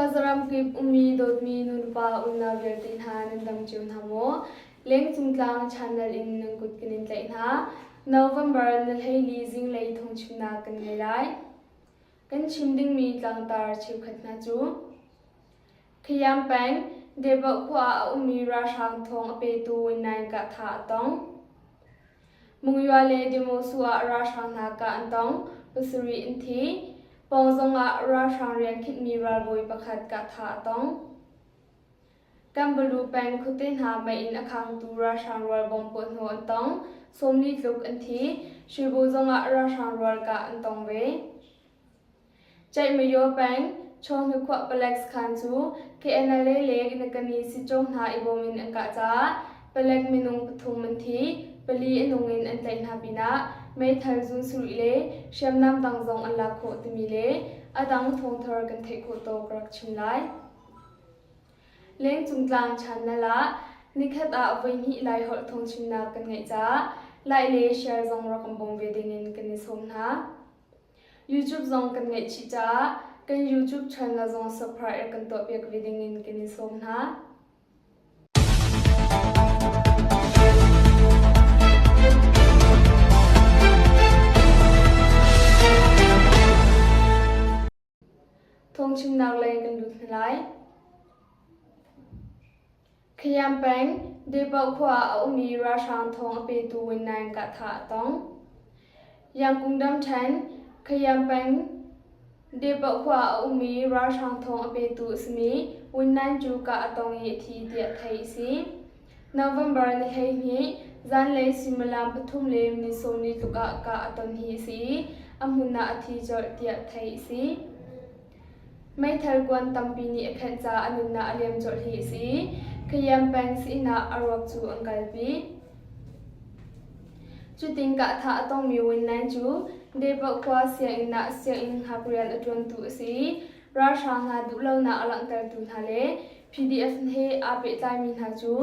Khuazaram kip ummi dawtmi nulepa unau vialte hna nan dam cio hna maw? Lengcung tlang channel in nan kut kan in tlaih hna. November na hleili zinglei thawngchimnak kan ngei lai. Kan chim dingmi tlangtar cheukhat hna cu Khayam peng, Debah khua ah a ummi ralhrang thawng a petu Win kah thah a tong. Mungywah le Demosu ah ralhrang hna kah an tong, pasarih an thi. Pawng zong ah ralhrang rian khinhmi ralbawi pakhat kah thah a tong. Kanbalu peng khuate hna mei in a khangtu ralhrang rual bom puahhnawh an tong, 40 tluk an thi. Shwebo zong ah ralhrang rual kah an tong ve. Ceihmayo peng, Chawhnu-khuah palek sakhan cu KNLA le Nakani Sitcawng hna i bawm in an kah caah palek minung pathum an thi, pali a nung in an tlaih hna pinah meithal zun sarih le hriamnam dang zong an lak khawh timi le a dang thawngthar kan theih khawh tawk ka rak chim lai. Lengcung tlang channel ah nikhat ah voihnih Laiholh thawngchimnak kan ngeih caah like le share zong rak kan bawm ve dingin kan i sawm hna. YouTube zong kan ngeih chih caah kan YouTube channel zong subscribe kan tuahpiak ve dingin kan in sawm hna. Thawngchimnak lei kan lut hna lai. Khayam peng, Depau khua ah a ummi ralhrang thawng a petu Win Naing kah thah a tong. Yangkung Damṭhen, Khayam peng, Depau khua ah a ummi ralhrang thawng a petu a simi Win Naing cu kah a tong i a thi tiah theih a si. November ni 12, zanlei suimilam pathum le minute 40 tluk ah kah a ton hi a si i a hmun ah a thi colh tiah theih a si. Meithal kuan tampi nih a khenh caah a nunnak a liam colh hi a si. Khayam peng sii-inn ah a ruak cu an kalpi. Cutin kahthah a tongmi Win Naing cu Depah khua sianginn ah sianginn hngak rian a ṭuantu a si i ralhrang hna duhlonak a langhtertu hna le PDF he aa pehtlaimi hna cu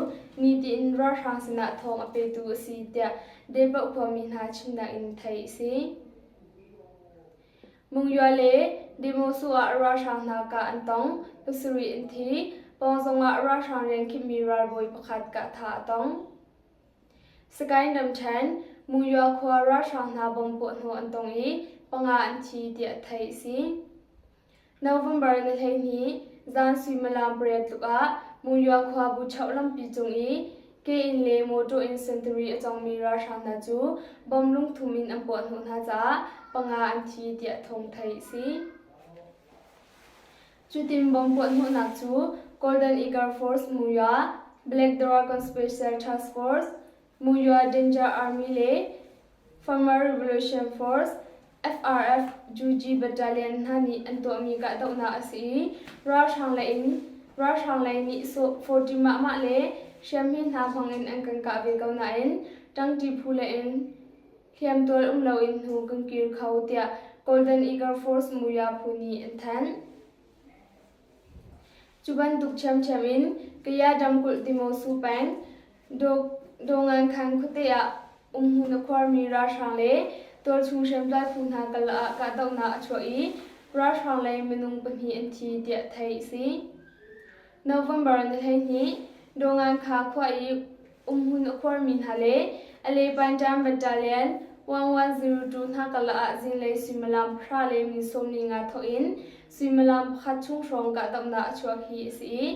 nitin ralhrang sinah thawng a petu a si tiah Depah khuami hna chimnak in theih a si. Mungywah le Demosu ah ralhrang hna kah an tong, pasarih an thi. Pawng zongah ralhrang rian khimmi ralbawi pakhat kah thah a tong. Sagaing ramṭhen, Mungywah khua ralhrang hna bom puahhnawh an tong i panga an thi tiah theih a si. November ni 12, zan suimilam pariat tluk ah Mungywah khua Buchoh lampi cung i ke in le mawṭaw in sentari a congmi ralhrang hna cu bom lungthum in an puahhnawh hna caah panga an thi tiah thawng theih a si. Cutin bom puahhnawhnak cu Golden Eagle Force Mungywah, Black Dragon Special Task Force, Mungywah Danger Army le Farmer Revolution Force, FRF, Juji Battalion hna nih an tuahmi kahdohnak a si i ralhrang lei in ralhrang lei nih 40 mahmah le hriamhme hna hmangin an kan kah ve ko nain ṭangṭi phu lei in hliamtual um loin hnu kan kir kho tiah Golden Eagle Force Muya phu nih an thanh. Cu bantuk ṭhiamṭhiam in Kaya ramkulh Timosu peng Dawngankhan khuate ah umhmun a khuarmi ralhrang le tualchung hriamtlai phu hna karlak ah kahdohnak a chuah i ralhrang lei minung pahnih an thi tiah theih a si. November ni 12, Dawngankha khua i umhmun a khuarmi hna le Alepantam Battalion 1102 hna karlak ah zinglei suimilam pahra le min 45 thawk in suimilam pakhat chung hrawng kahdohnak a chuak hi a si i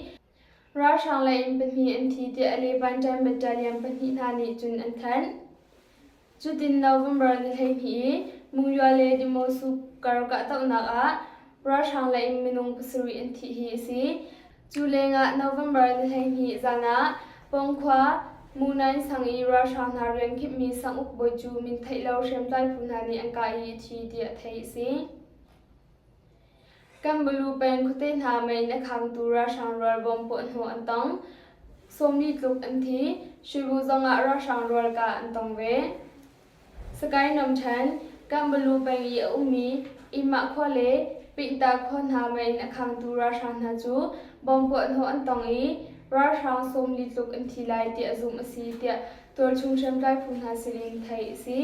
ralhrang lei in pahnih an thi tiah Alepantam Battalion pahnih hna nih cun an thanh. Cutin November ni 12 i Mungywah le Demosu kar kahdohnak ah ralhrang lei in minung pasarih an thih hi a si. Cu lengah November ni 12 zan ah Pawngkhua Munain sang i ralhrang hna rian khimhmi sanguk bawi cu min theih lo hriamtlai phu hna nih an kah i a thi tiah theih a si. Kanbalu peng khuate hna mei in a khangtu ralhrang rual bom puahhnawh an tong. 40 tluk an thi. Shwebu zongah ralhrang rual kah an tong ve. Sagaing ramṭhen, Kanbalu peng i a ummi Imah khua le Pinta khua hna mei in a khangtu ralhrang hna cu bom puahhnawh an tong i ralhrang 40 tluk an thi lai tiah zumh a si tiah tualchung hriamtlai phu hna sinin theih a si.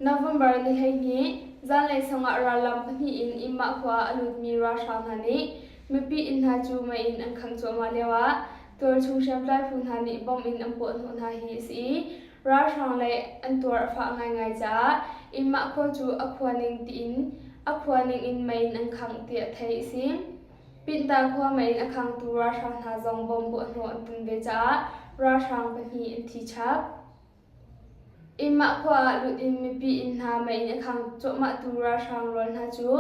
November ni 12 zanlei sangah rallam pahnih in Imah khua ah a lutmi ralhrang hna nih mipi inn hna cu mei in an khangh cuahmah lioah tualchung hriamtlai phu hna nih bomb in an puahhnawh hna hi a si i ralhrang lei an tuar a fah ngaingai caah Imah khua cu a khua ning tiin a khua ning in mei in an khangh tiah theih a si. Pinta khua mei in a khangtu ralhrang hna zong bomb puahhnawh an ton ve caah ralhrang pahnih an thi chap. Imah khua ah lut in mipi inn hna mei in a khang cuahmahtu ralhrang rual hna cu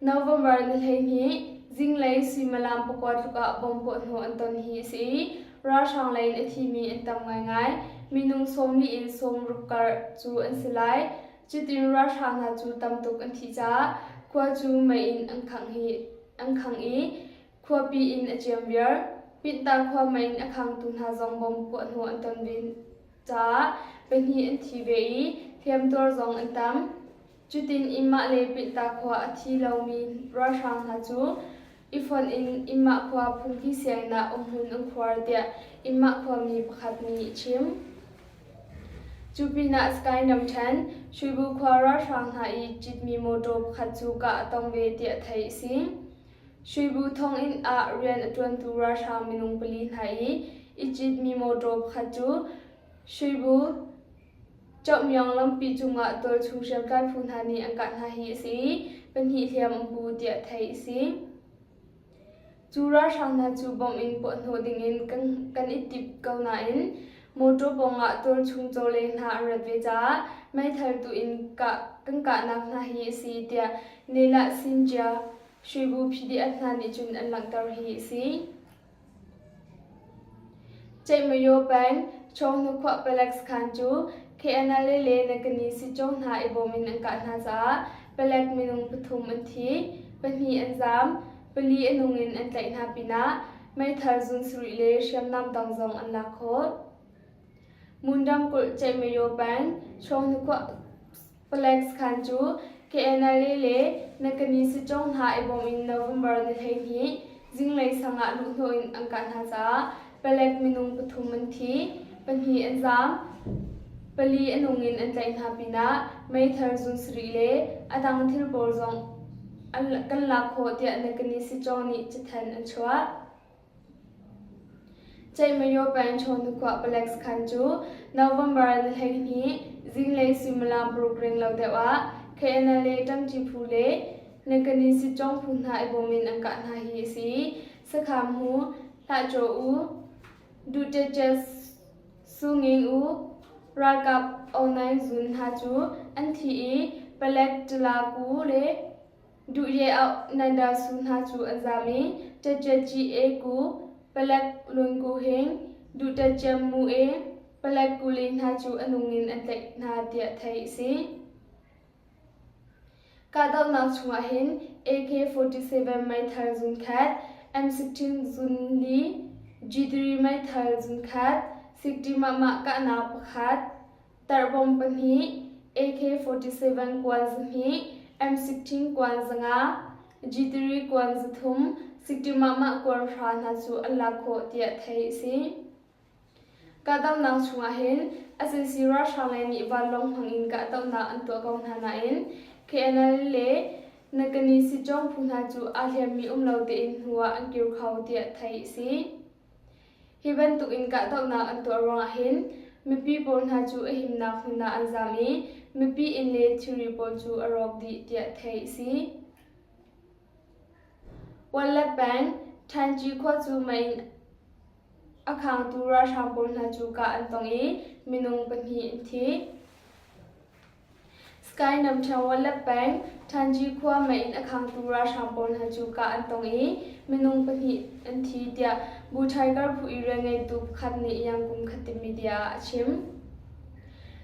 November ni 12 zinglei suimilam pakua tluk ah bomb puahhnawh an ton hi a si i ralhrang lei in a thimi an tam ngaingai. Minung 40 in 60 karh cu an si lai. Cutin ralhrang hna cu tam tuk an thih caah khua cu mei in an khangh i Khuapi in a ciam viar. Pinta khua mei in a khangtu hna zong bom puahhnawh an ton ve caah pahnih an thi ve i hliamtuar zong an tam. Cutin Imah le Pinta khua a thi lomi ralhrang hna cu i fonh in Imah khua phungki sianginn ah umhmun an khuar tiah Imah khuami pakhat nih a chim. Cu pinah Sky Namṭhen, Shuibu khua ralhrang hna i citmi mawṭaw pakhat cu kah a tong ve tiah theih a si. Shuibu thonginn ah rian a ṭuantu ralhrang minung pali hna i i citmi mawṭaw pakhat cu Shuibu Chohmyong lampi cungah tualchung hriamtlai phu hna nih an kah hna hi a si i pahnih hliam an pu tiah theih a si. Cu ralhrang hna cu bomb in puahhnawh dingin kan i timh ko nain mawṭaw pawngah tualchung chawleh hna an rat ve caah meithal tu in kan kahnak hna hi a si tiah Nelah Sinjia Shuibu PDF hna nih cun an langhter hi a si. Ceihmayo peng Chawhnu khua palek sakhan cu KNLA le Nakani Sicaw hna i bawm in an kah hna caah palek minung pathum an thi, pahnih an zaam, pali a nung in an tlaih hna pinah meithal zun sarih le hriamnam dang zong an lak khawh. Mun ramkulh Ceihmayo peng Chawhnu khua Palek sakhan cu KNLA le Nakani Sichong hna i bawm in November ni 12 zinglei sang ah luhhnawh in an kah hna caah palek minung pathum an thi, pahnih an zaam, pali a nung in an tlaih hna pinah meithal zun sarih le a dang thil pawl zong kan lak khawh tiah Nakani Sichong nih cathanh an chuah. Ceihmayo peng Chawhnukhua palek sakhan cu November ni 12 zinglei suimilam paruk renglo deuh ah KNLA ṭangṭi phu le Nakani Sitcawng phu hna i bawm in an kah hna hi a si. Sakham hu, Hlahcaw u, Duhtece Sunging u, ralkap Onaing Zun hna cu an thi i palek Tala Ku le Duhye auh Nanda Su hna cu an zaam i Ṭetṭetci E Ku, Palek Lun Ku Hing, Duhṭetciam Mu E, Palek Kuli hna cu a nung in an tlaih hna tiah theih a si. Kahdohnak chungah hin AK-47 meithal zunkhat, M16 zunli, G3 meithal zunkhat, 60 mahmah kahnak pakhat, Tarhbawm pahnih, AK-47 kuan zahnih, M16 kuan zanga, G3 kuan zathum, Siktimahmah kuan hra hna cu an lak khawh tiah theih a si. Kahdohnak chungah hin sac ralhrang lei nih vanlawng hmang in kahdohnak an tuah ko hna nain KNL le Nakani Sitcawng phu hna cu aa hliammi um lo tein hnu ah an kir kho tiah theih a si. Hi bantuk in kahdohnak an tuah ruangah hin mipi pawl hna cu a himnak hmun ah an zaam i mipi inn le thilri pawl cu a rawk dih tiah theih a si. Wallet peng, Ṭhanci khua cu mei in a khangtu ralhrang pawl hna cu kah an tong i minung pahnih an thi. Sky namṭheng Wallet peng, Ṭhanci khua mei in a khangtu ralhrang pawl hna cu kah an tong i minung pahnih an thi tiah Bu Tiger phu i rianngeitu pakhat nih Yangon Khatte media ah a chim.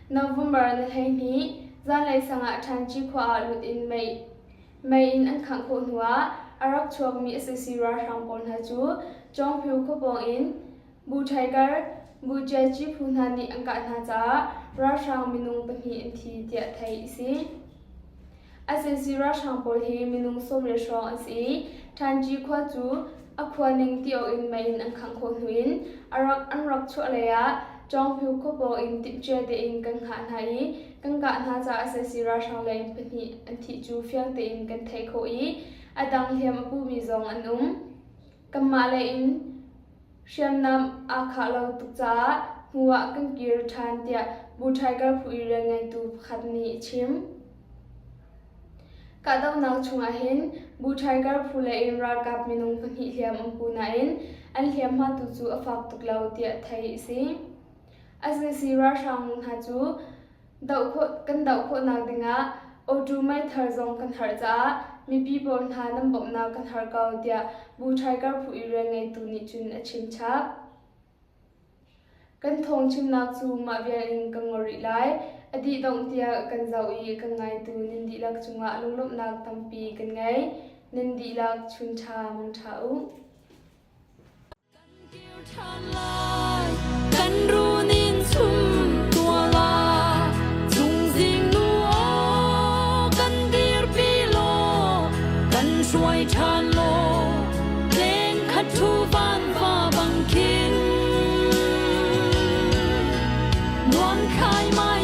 November ni 12, zanlei sang ah Ṭhanci khua ah lut in mei in an khangh khawh hnuah a rak chuakmi sac ralhrang pawl hna cu Cawngphyu khua pawng in Bu Tiger, Bu Ciaci phu hna nih an kah hna caah ralhrang minung pahnih an thi tiah theih a si. Sac ralhrang pawl hi minung 10 le hrawng an si i Ṭhanci khua cu a khua ning ti awk in mei in an khangh khawh hnu in an rak chuah lei ah Cawngphiu khuapawng in timhcia tein kan hngah hna i kan kah hna caah sac ralhrang lei in pahnih an thih cu fiang tein kan theih khawh i a dang hliam a pumi zong an um. Kanmah lei in hriamnam aa khah lo tuk caah hnu ah kan kir ṭhan tiah Bu Tiger phu i rianngeitu pakhat nih a chim. Kahdohnak chungah hin Bu Tiger phu lei in ralkap minung pahnih hliam an pu nain an hliamhma tu cu a fak tuk lo tiah theih a si. Sac ralhrang hna cu kan doh khawhnak dingah auto meithal zong kan harh caah mipi pawl hna nan bawmhnak kan har ko tiah Bu Tiger phu i rianngeitu nih cun a chim chap. Kan thawngchimnak cu mah vial in ka ngol rih lai. A dih dongh tiah kan zoh i kan ngaitu nan dihlak cungah lunglawmhnak tampi kan ngei. Nan dihlak chunṭha mangṭha u. Kan kir ṭhan lai, kan runin chum tua la, chungzing nu aw kan dirpi law, kan hruai ṭhan law, leng khat thu van va bang khin. Nuam khai mai.